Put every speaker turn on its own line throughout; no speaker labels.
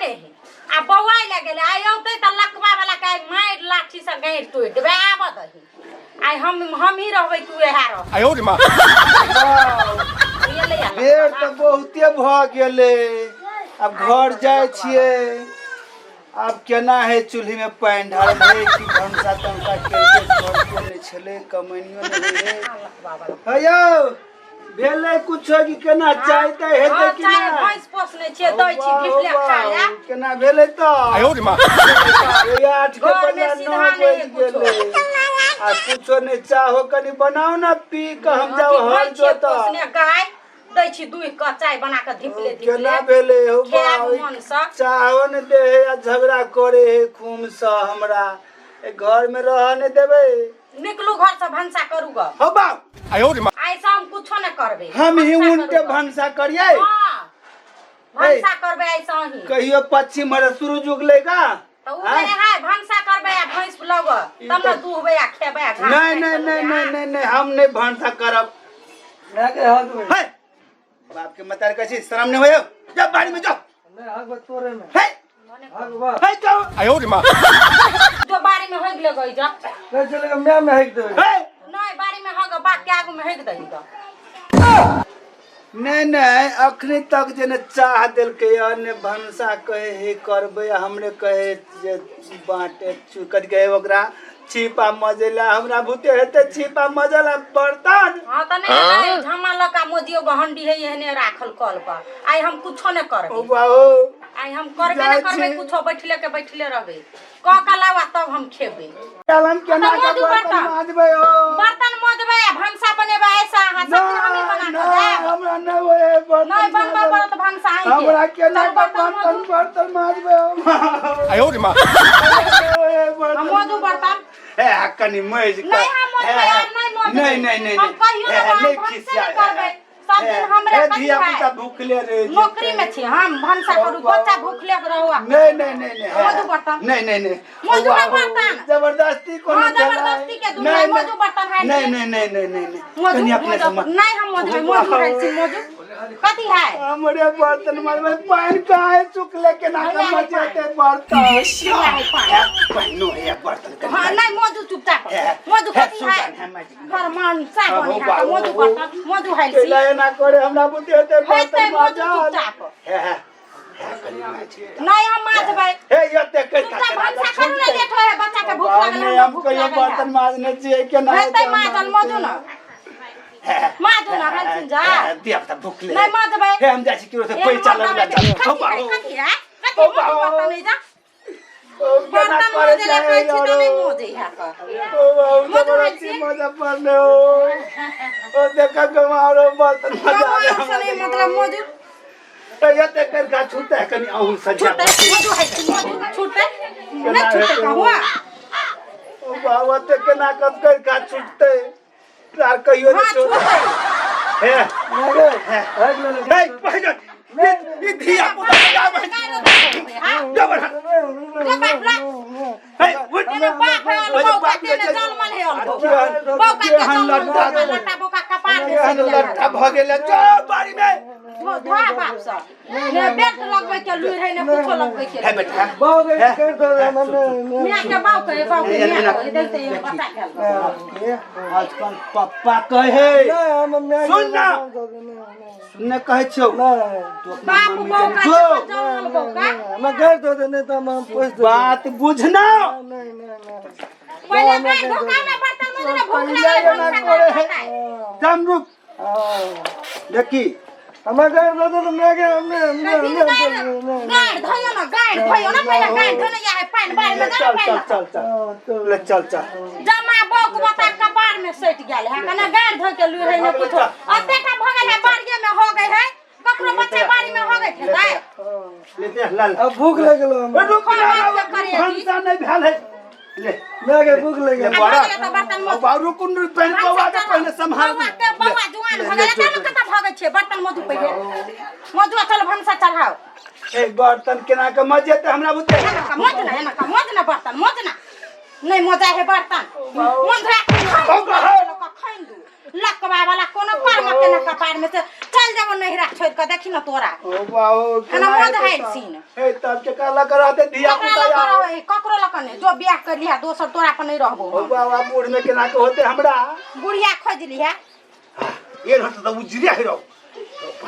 नहि है आ बौआइ लए गेलै। आइ औतै तऽ लकवा वाला के आइ मारि लाठी से गाँरि तोड़ि देबै। आबऽ दही, आइ हम ही रहबै कि उएह रहतै। एलै आ
बेर तऽ बहुते भऽ गेलै, आब घर जाइ छियै। आब केना है, चूल्हीमे पानि ढारबै कि भनसा तनसा करिके? खर्चो नहि छलै, कमैनियो नहि होइ है। हे यौ, भेलै कुछो कि केना? चाय ताय हेतै
हँ,
कि
चाय
नहि?
भैंस पोसने छियै, दै छी, धिपले खा ले।
केना भेलै तऽ 8 के
घरमे
बजा
सीधा
9
नहि
बजि
है कुछो।
गेलै आ कुछो नहि। चाहो कनि बनाउ ने, पी कऽ हम जाउ
अथी
हर
भैंस छियै
जोतऽ।
पोसने, गाय दै छी दुहि कऽ, चाय बना कऽ धिपले धिपले
केना भेलै हौ?
खायब
बा,
मनसँ।
चाहो नहि दे है आ झगड़ा करे है खूमसँ। हमरा ए घर में रह नहि देबै।
निकलू घर से, भनसा करू ग।
हौ बाप,
आइ से हम कुछो नहि करबै।
हम ही
भनसा
उनटे
करू ग।
भनसा करियै।
हँ, भनसा करबै आइ से अहीं।
कहियो पश्चिम हर सूरज उगलेगा?
तऽ उ
आँय?
है, भनसा करबै आ भैंस लग तब ने दुहबै आ खेबै आ घास
नहीं
काटि
नहीं
कऽ
नहीं
लेबै।
नहीं नहीं नहीं, हम नहीं भनसा करब।
मैं के हक में
है बाप के मतार कैसी शर्म नहीं होयो? जा, बाड़ी में जाओ।
मैं हक बा तोरे में।
है
हक बा।
है, जाओ।
जो बाड़ी में होइक ले गई जा।
नहीं चलेगा, मैं में हक देबे।
है
नहीं, बाड़ी में हग, बाप के आगू में हक दही ग।
नहीं नहीं, अखनी तक जे ने चाह देलकै या ने भनसा कहे हे करबै आ हमरे कहे जे बाटे कथी कहे ओकरा, छिपा मजेला। हमरा भूते हेतै छिपा मजेला बर्तन?
हाँ तऽ नहीं है, झमा लका मोदियो गहंडी है एहने राखल कल पर। आइ हम कुछो नहीं
ओ
करबै।
बाओ।
आइ हम करबे
जाइ
नहीं करबै
छी।
कुछो। बैठले के बैठले रहबै, कऽ के लावा तब हम खेबै।
काल हम केना
तऽ
के
मजू
बर्तन
बर्तन।
माजबै हो?
बर्तन मजबै आ भनसा बनेबै ऐसा अहाँ सब दिन हमही बना कऽ
नहीं
देब।
हमरा नहीं होए बर्तन
नहीं बनबै
माजल।
पड़त भनसा अहींके।
हमरा केना
चल
के
बर्तन
बर्तन
मजू।
बर्तन माजबै हो? नहीं होए बर्तन।
हम मजू बर्तन।
हे कनि मजि कऽ।
नहीं, हम मजबै, आब नहीं मजबै।
नहीं नहीं नहीं।
हम कहियो
हे,
नहि
नहीं
भनसे
खिसिया।
नहि करबै। सब दिन हमरे
हे
कथी
धिया
है?
पुता भूखले रह जेतै।
नौकरी में छी हम, भनसा करू, बच्चा भूखले रहो।
नहीं नहीं नहीं नहीं।
मजू बर्तन।
नहीं नहीं नहीं।
मजू ना
वाह,
बर्तन।
जबरदस्ती कोनो
हाँ,
चलाए।
जबरदस्ती के दुनिया,
नहीं,
मजू बर्तन है।
नहीं नहीं नहीं नहीं नहीं नहीं।
मजू
कनि अपने से
मजू नहीं, हम मजू मजू है छी, मजू कथी है?
हमरे बर्तन मारबै, पानि काहे चुकले? केना के
हैया है।
मजेते बर्तन?
हैया है पानि।
पानिओ है बर्तन कनि।
हाँ, नहीं, मजू चुपचाप।
है,
मजू
है,
कथी है?
सुगन है, मजू।
फरमान सा
हाँ,
बनी है
बाबू।
मजू बर्तन, मजू है छी।
केला एना करे, हमरा बुते हेतै
हेतै
बर्तन
मजू
माजल?
चुपचाप।
हे हे हे, कनि माजि।
नहीं, हम माजबै।
हे, एते कर।
चुपचाप भनसा करू ने, लेट होय है, बच्चा के भूख लागल है,
नहीं,
हमरा
हम
भूख
कहियो
लागल है।
बर्तन माजने छियै, केना
हेतै माजल? मजू न, माजू न, हलसिन जा।
दिया पुता भूखले।
नहीं माजबै।
हे, हम जाइ छी केकरो से
एहन
पैसा
मर्दा
लगबा।
है,
हो
कथी है,
बाबू।
कथी है, कथी?
ओ
मजू
बाबू।
बर्तन नहीं जा।
ओ, केना
बर्तन
करे
मजे ले
जाइ
कहै छी तऽ
यारो?
नहि मजै है कऽ।
ओ बाबू,
मजू है
जबरदस्ती
छी।
मजा पड़ले हो। ओ देख गमारो बर्तन मजा आबे।
गमार से नहीं मतलब, मजू।
एते कर का छूटे है, कनि अहूँ सजा।
छूटतै, मजू है छी, मजू छूटतै नहि, छूटतै कहुआ।
ओ बाबू, एते केना कब कर का छूटतै आर कहियो
हाँ
नहि छूटतै।
छूटतै।
हे।
मैं के हक ले ले।
हे, भाई, ई धिया पुता जाबै।
हाँ
जबर।
जो बाप ला।
हे, उठ।
तेने बाप है
ओए,
अलगो
बाप
का, तेने
के
जनमल है अलगो।
केहन-
बौका के
केहन
जनमल
लट्टा
बौका, लट्टा बौका कपार में
केहन
सटि गेल।
लट्टा भऽ गेलै, जो बाड़ी में।
धो धो बाप सँ ने बेल्ट लगबै के लुरि है, ने कुछो लगबै के
हे
लुरि।
बेटा।
बाबू के कर दो हमने।
मियाँ के बाप के, बाप के मियाँ के देखते ये बच्चा खेल।
आजकल पप्पा कहे।
नहीं, हम मैं
सुन ना। सुनने कहै छियौ।
नहीं।
तू अपना
बाप
मम्मी
बौका
के जो
के जनमल बौका।
मैं कर दो दे, नहीं तो हम पूछ दो।
बात बुझना।
नहीं नहीं नहीं।
पहिले गाय धोका में बर्तन मजू ने, भूख
पहिले
लागल
एना
भनसा
करे
करे
है। दम रुक।
हाँ।
देखी।
हमें कर दो तो मैं के हमने हमने
कथी
हमने
गाय
नहीं।
गाय धोइयो ना, गाय धोइयो ना, पहिले गाय धोइयो ना, या है पानि बाढ़ि में
ले
जा
चल
पानि।
चल चल चल, ले चल चल।
जमा बौक बता कपार में सटि गेल है, कने गाय धोइ के लुरि है ने कुछो। अतेटा भऽ गेल है, बाड़िए में हो गई है, ककरो बच्चा बाड़ी में हो गई खेतै?
ले ले लाल।
अब भूख लगलो हम।
रुक ना।
बात के करिए जी।
भनसा नहीं भेल है, ले।
मैं के भूख लगे।
ले।
आ भऽ गेलै तऽ बर्तन मजू।
बाबू, रुकु न, पहिने बौआ के पहिले सम्हार।
बौआ के, बौआ जुआन भऽ गेलै तब कतऽ भगै छियै? बर्तन मजू पहिले मजू, चल भनसा चढ़ाओ।
ए, बर्तन केना के मजेते हमरा बुते?
एना का मज ना, एना का मज ना, बर्तन मज ना, नहीं मजा है बर्तन मज। खैन दू लकवा वाला कोनो कर्म के न कपार में से चल। चल जाबो नैहरा छोड़ के देखी न तोरा।
ओ बाबू
एना मत है सीन।
हे तब के कहला कराते धिया
ककरा
पुता
लग
आओ।
रहै ककरो लग नहि जो बियाह कर लिहा दोसर तोरा पर नहीं रहबो।
ओ बाबा बूढ़ में केना के होते हमरा
बुढ़िया खोज लिहा।
ये रहत त उजरिया हे रहो।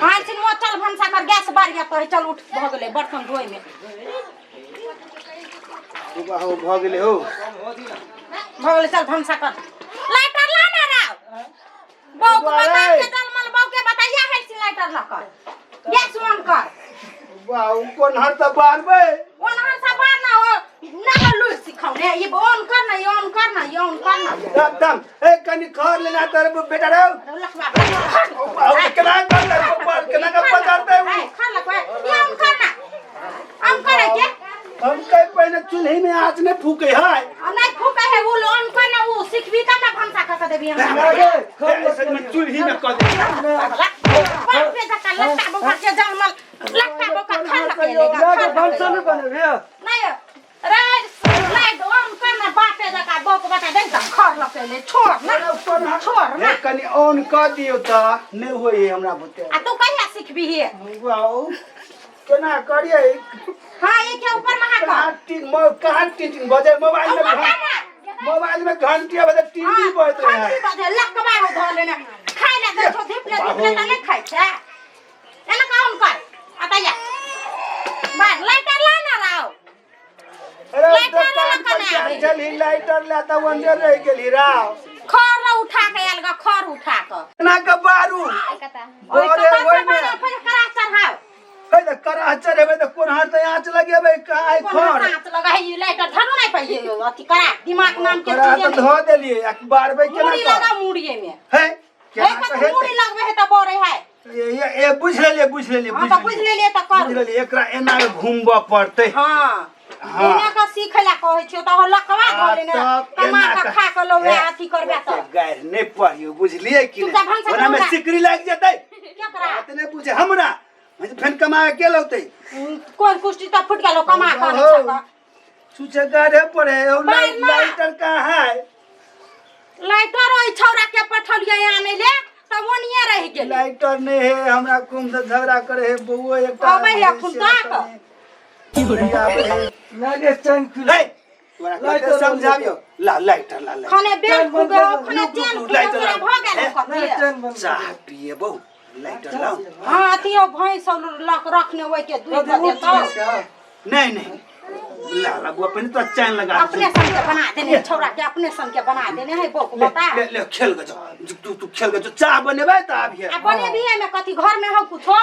हाँ सिन वो चल भनसा कर गैस बार गया तो चल उठ भ गेलै बर्तन धोए में।
ओ बाबा भ गेलै हो
भ गेलै चल भनसा कर लाइटर ला ना राव बहू के बता के डलमल बहू के बताइया है सिन लाइटर ला कर गैस ऑन कर।
बाबू कोन हर त बारबै
ऑन हर सा बार ना हो ना लुइ सिखाउने ये ऑन कर ना ये ऑन कर ना ये ऑन कर ना
दम दम ए कनी खर लेना तर बेटा रे।
लखवा
ओ बाबू केना कर ले केना के पकड़ते उ
खर लखवा ये ऑन कर ना ऑन करे के
हम कई पहले चूल्हे में आँच नहीं फूके है।
आ नहीं फूके है वो ऑन कर ना वो सिखबी तब ना भनसा कर के देबी हमरा।
मागे खर
में चूल्ही में कर दे।
बाप रे जका लट्टा बोका के जलमल लट्टा बोका खर लकेलेगा
मागे भनसा नहीं बने भैया।
नहीं रे लाइट ऑन कर ना बापे जका बोक बता दे त खर लकेले छोड़ ना छोड़ ना
हे कनी ऑन कर दियो त नहीं होई हमरा बुते।
आ तू कहिया सिखबी हे?
वाओ केना करिए?
हां ये के ऊपर महा
कहाँ
कर
टीन कहाँ टीन बजे मोबाइल में
ऊपर ना
मोबाइल में घंटी बजे टीवी बजत रहे
घंटी बजे लकवा हो धो लेने खाइ ले दे छो धीपले धीपले त नहीं खाइ छै एना का ऑन कर आता या बार लाइटर ला ना राव।
अरे
लाइटर
दुकान
वाला
पर
कने आबे?
चली लाइटर ले त वंदे रह गेली राव।
खर उठा के आयल ग खर उठा के
केना के बारू
ओइ
बरे
कतऽ
ओइ
से
में
बारू फेर करा चढ़ाओ।
हे त करा चढ़ेबै त कोन हाथ आँच लगेबै कहाँ
कोन
खर
हाथ लगाई लाइटर धरू नहीं पाइए अथी करा दिमाग नाम के
करा
चीजे
त
नहीं।
धो देलिए आ बारबै केना
मूड़ी
कर
लगा मूड़िए में
हे
हे
केना
कत
के
मूड़ी लगबे है त बरे है।
ये बुझ लेलिए बुझ लेलिए
हां त बुझ लेलिए त कर
बुझ लेलिए एकरा एना घुमबऽ पड़तै।
हां
हाँ।
एना का सीखे ला कहै छियो त हो लकवा धो लेने
तब
कमा
एना
के
के-
खा के लौवे
हे,
अथी करबे त
गारि नहीं पढ़ियो बुझलिए कि
चुपचाप भनसा
ओना में
करू
सिकरी लागि जेतै।
केकरा?
बात नहीं पूछे हमरा फेन कमा के लौतै।
कोन कुष्टी त फुट गेलो कमा के
हो।
आनै
छुछे गारे पड़े हो
बार ना।
लाइटर कहाँ है?
लाइटर ओइ छौरा के पठलियै आनै ले त ओनिए रहि गेलै।
लाइटर नहीं है हमरा कुम से झगड़ा करे है बउआ एकटा
अबै है अखुन तक।
नहीं आबै है।
मागे चैन खुल
हे, तोरा कते
लाइटर
समझाबियो ला लाइटर ला लाइटर।
खने बेल
बंद
फुगे
कर दो।
खने चैन
रुक,
फुगे
लाइटर
तोरा
लाओ।
भ गेल
हे,
कथी।
चैन बंद
चाह पिए बहु लाइटर लाओ।
हां अथी ओ भैंस लक रखने ओइ के दूध
कथी उठ
देतौ।
गेल
नहीं नहीं ला ला बुआ पहले तो चैन लगा दे।
अपने सन के बना देने छौरा के अपने सन के बना देने है बौक
ले
बता।
ले ले खेल के जाओ तू तू खेल के जो चाह बनेबै त आबिहे।
आ बनेबी में कथी घर में हो कुछो?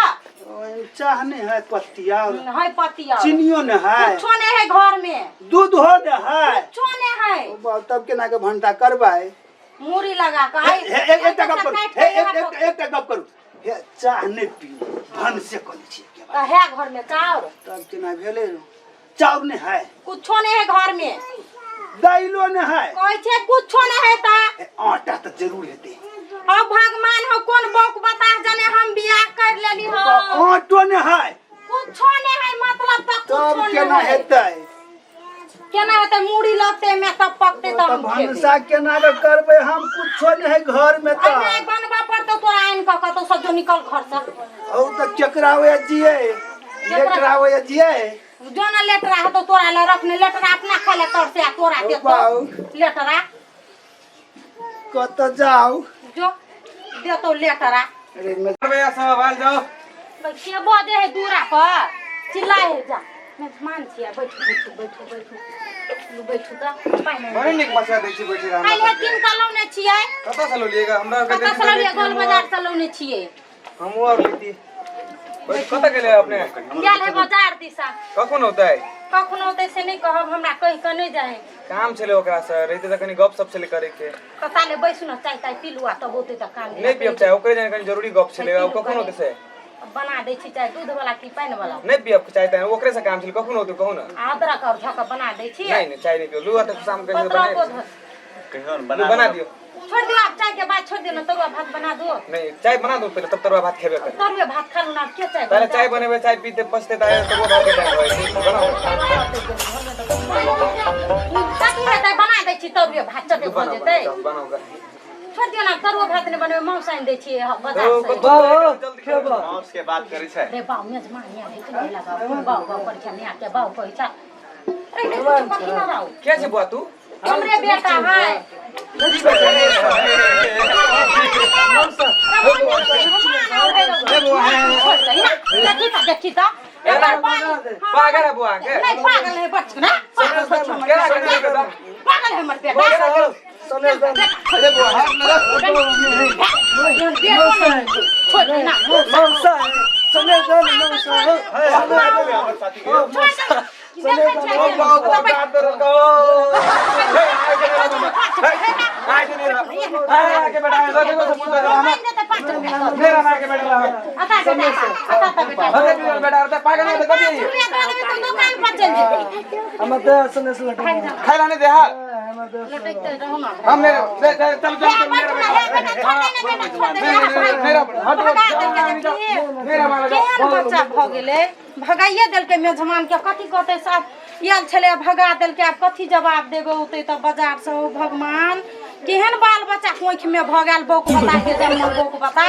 चाह नहीं है पत्तिया
है पत्तिया
चीनियो नहीं है
कुछो नहीं है घर में
दूध हो नहीं है
कुछो नहीं है।
ओ बाप, तब केना के भंटा करबै?
मूड़ी लगा के
हे, हे, एक एकटा गप करू
काटि
हे
के
एक
यहाँ
एक एकटा गप करू हे चाह नहीं पी भनसे करै छियै के
तऽ है घर में चाउर।
तब केना भेलै? चाउर नहीं है
कुछो नहीं है घर में
दाइलो नहीं है
कहै छै कुछो नहीं है त
हे, आटा तऽ जरूर हेतै।
अब भगवान हो कोन बौक बता जाने हम बियाह कर लेली हो।
आटो नहीं है
कुछो नहीं है मतलब त
तब
कुछो नहीं
केना
है।
हेतै?
केना हेतै? मूड़ी लगतै में तब पकतै
तऽ
तब हम खेबै।
भनसा केना के करबै? हम कुछो नहीं है घर में
आ
तऽ
नहि बनबऽ पड़तौ तोरा आनि कऽ कतौ से जो निकल घर से।
औ तऽ केकरा ओए जिए लेटरा ओए जिए
जो ना लेटरा हेतौ तोरा ले रखने लेटरा अपना खाय ले तर से आ तोरा
ओ
देतौ
बाउ।
लेटरा
कतऽ जाउ
जो देतौ लेटरा।
अरे मैं
भैया सब आवाज जाओ।
के बजे है दूरा पर चिल्लाए है जा मेहमान छियै बैठू बैठू बैठू बैठू लू बैठू तऽ पानि
बड़ी नीक मछली दै छी बैठी रहना।
काल्हि कीन कऽ लौने छियै।
कतऽ से लौलिएगा हमरा के
कतऽ से लौलियै? गोल बाजार से लौने छियै।
हमहूँ और लेती। कतऽ गेलै अपने?
गेल है बाजार दिशा।
कखन औतै?
कखन औतै से नहि कहब हमरा कहि कऽ नहि जाए।
काम छलै ओकरा से रहिते तऽ कनी गप सप छलै करे के।
तऽ ताले बैसू ने चाय ताय पीलू आ तब औतै तऽ काम
नहीं पियब चाय ओकरे जाने कनी जरूरी गप छलै आब कखन औतै से?
बना दै छी चाय दूध वाला की पानि वाला?
नहीं पियब चाय ताय ओकरे से काम छलै कखन औतै कहू ने।
अदरक और धऽ कऽ बना दै छी।
नहीं नहीं चाय नहीं पियब लू आ तऽ शाम के
पत्रको
बना
कहियो ने
लू, बना दियौ।
छोड़ दियो आब चाय के बाद छोड़ दियो ना तरुआ भात बना दो।
नहीं चाय बना दो पहले तब तरुआ भात खेबे कर।
तरुआ भात खा लू ना के चाय
पहले चाय बनेबे चाय पीते पछते ताहे तरुआ भात के टाइम होय बनाओ।
कथी हेतै? बना दै छी तरुआ भात चटे भऽ
बनाओ
जेतै।
बनाओ बनाओ।
छोड़ दियो ना तरुआ भात नहि बनबै मांस आनि दै छियै बाजार से।
बाओ खेबा।
मांस के बात करै छै।
रे बाउ मेजमान या रे चुल्ही लगाओ बाउ बाउ करै छै नया के बाउ कहै छै। अरे नहीं कुछ कथी ना राउ।
के छै बुआ तू?
हमरे बेटा है। देखी त देखी त एकर पानी।
पागल है बुआ के।
नहीं पागल है बच ना पागल है हमर
केना
बेटा।
केना
पागल है हमर बेटा।
सनेश दे।
अरे बुआ हट ना।
छोड़ दे ना।
मौसा सनेश दे मौसा।
हमर साथी के
छोड़ दे। देखै छै।
ओ बाबा गाड़ दे रहो। हे आइ के नहीं आइ के नहीं आइ के बेटा देखो सब पूछ रहा मेरा ना के बेटा अरे बेटा अरे पागल है कथी
हमर दे सनेश लटक।
खाइ ला नहीं दे हा।
हमर दे।
हम मेरे दे दे चल चल चल मेरा मेरा हट मेरा मारा।
केहन बच्चा भऽ गेलै, भगाइए देलकै मेजमान के। कथी कहतै साफ आयल छलै, भगा देलकै। आब कथी जवाब देबै औतै तऽ बाजारसँ? ओ भगवान, केहन बाल बच्चा कोखिमे भऽ गेल बौक बता के जन्म बौक बता।